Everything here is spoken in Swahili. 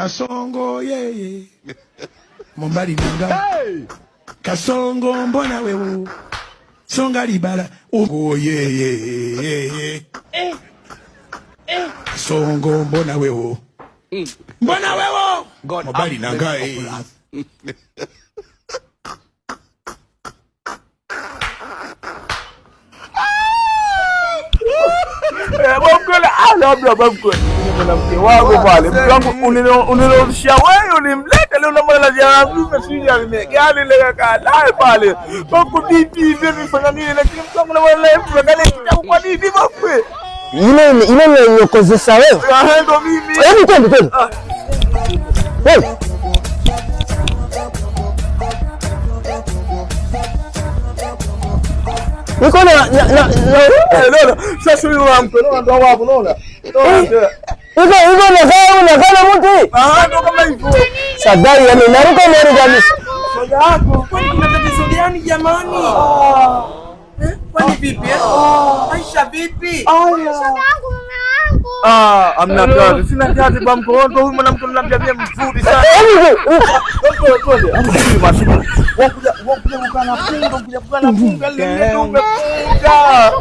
Kasongo yeye mobali nanga Kasongo mbona wewe songa libala oh yeye Kasongo mbona wewe mbona wewe mobali nanga Labda babkwe mwanamke wako pale, mke wangu unilorudishia wewe, ulimleta leo unamwona gani ile kaka naye pale bako bibi hivi nifanya nini? Lakini mke wangu unamwona naye angalia kitabu kwa nini babkwe ile ile iliyokozesha wewe? Ah, ndo mimi. Hebu twende twende. Wewe niko na na na na sasa huyu mwanamke unaona ndo wapo unaona. Iko iko nakaa unakaa na mtu. Ah, ndo kama hivyo. Sadai yani naruka mori kabisa. Shoga yako. Kwani kuna tatizo gani jamani? Kwani vipi eh? Aisha vipi? Shoga yangu mume wangu. Ah, amna kazi. Sina kazi kwa mkono. Huyu mwanamke mnamjamia mzuri sana. Wakuja kukaa na funga, kuja kukaa na funga lile dume funga.